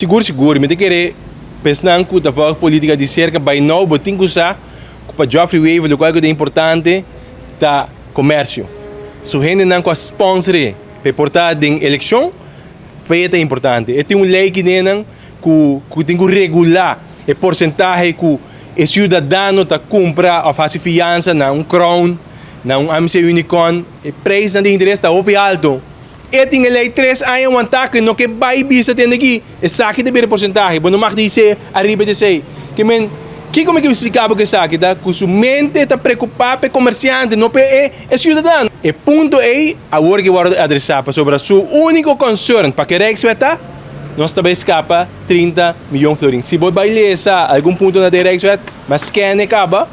Sigur sigur, mi ta kere pa esnan ku ta volg politica di serka by now bo tin ku sa ku pa Geoffrey Wever lokual ku ta importante ta komersio. Su hendenan ku a sponsor e pa e por ta den elekshon pa e ta importante. E tin un lei kinenan ku ku tin ku regula e porsentahe ku e siudadano ta kumpra òf hasi fiansa na un Crown, na un AMC Unicon, e preisnan di interes ta hopi alto. E tin e lei 3 aña wantá ku e no ke bai bisa tende aki esaki ta bira porsentahe, bo no mag di hise ariba di esei. Ke men, kiko mi ke splika bo ku esaki ta ku su mente ta preokupá pa e komersiante, no pa e siudadano. E punto ei awor ke wòrdu adresá pasobra su úniko concern pa ke Rijkswet ta, nos ta bai skapa 30 miyon florin. Si bo bai lesa algun punto na den Rijkswet, mas scan e kaba,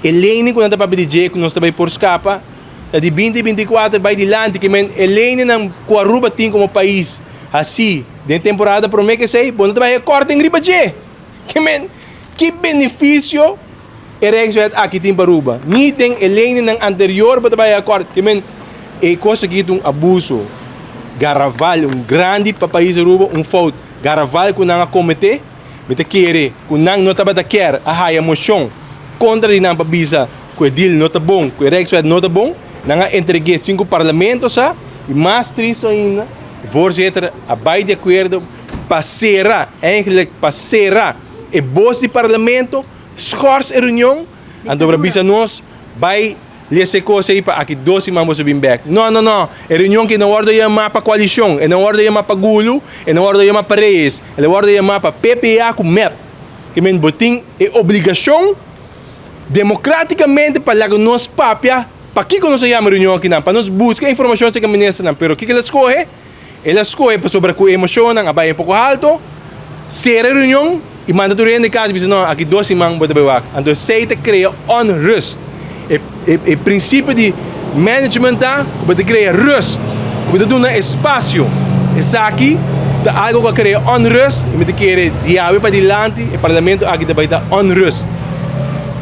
e leinan ku nan ta papia di dje ku nos ta bai por skapa, ta di 2024 bai dilanti, ke men e leinan ku Aruba tin komo pais hasi den temporada promé ke esei, bo no ta bai haña kòrting riba dje. Ke men, ki benefisio e Rijkswet aki tin pa Aruba? Ni den e leinan anterior bo ta bai haña kòrting. Ke men, e kos aki ta un abuso garaval, un grandi pa pais Aruba, un fout garaval ku nan a kometé. Mi ta kere ku nan no tabata kier a haya moshon kontra di nan pa bisa ku e deal no ta bon, ku e Rijkswet no ta bon. Nan a entreg'é sin ku parlamento sa, i mas tristu ainda, voorzitter a bai di akuerdo pa sera, eigenlijk pa sera e bos di parlamento, schors e reunion, anto por a bisa nos bai lesa e kos ei pa aki 2 siman boso bin bek. No, no, no, e reunion ki no wòrdu yamá pa koalishon, e no wòrdu yamá pa Gulu, e no wòrdu yamá pa Reyes, el a wòrdu yamá pa PPA ku MEP. Ke men bo tin e obligashon democraticamente pa laga nos papia pakiko nos a yama reunion akinan, pa nos buska informashon serka ministernan, pero kiko el a skohe? El a skohe pasobra ku emoshonnan a bai un poko alto, sera e reunion i manda tur hende kas i bisa no, aki 2 siman bo ta bai wak. Anto esei ta krea onrust. E prinsipio di management ta ku bo ta krea rust, ku bo ta duna espasio. Esaki ta algo ku a krea onrust i mi ta kere diawe padilanti e parlamento aki ta bai ta onrust.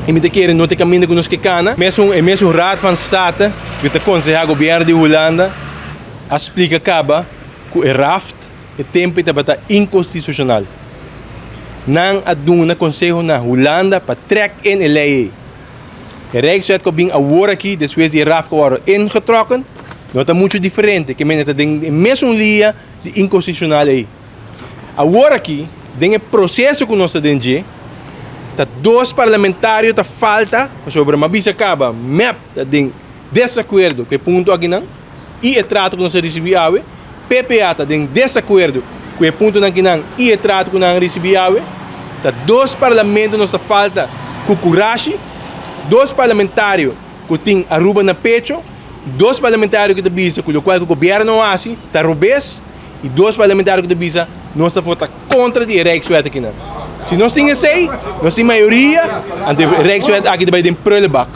I mi ta kere no ta e kaminda ku nos ke kana. Mesun e mesun Raad van State ku ta konsehá gobièrnu di Hulanda a splika kaba ku e RAft e tempu ei tabata inkonstitushonal. Nan a duna konseho na Hulanda pa trèk in e lei ei. E Rijkswet ku a bin awor aki despues di e RAft ku a wòrdu ingetrokken no ta muchu diferente, ke mende ta den e mesun lia di inkonstitushonal ei. Awor aki den e proseso ku nos ta den dje ta dos parlamentario ta falta pasobra mi a bisa kaba MEP ta den desakuerdo ku e punto akinan i e trato ku nos a risibí awe. PPA ta den desakuerdo ku e puntonan kinan i e trato ku nan a risibí awe. Ta dos parlamento nos ta falta ku kurashi, dos parlamentario ku tin Aruba na pecho, dos parlamentario ku ta bisa ku lokual ku gobièrnu a hasi ta robes i dos parlamentario ku ta bisa nos ta vota kontra di e Rijkswet akinan. Si nos tin esei, nos tin mayoria, anto e Rijkswet aki ta bai den prullenbak.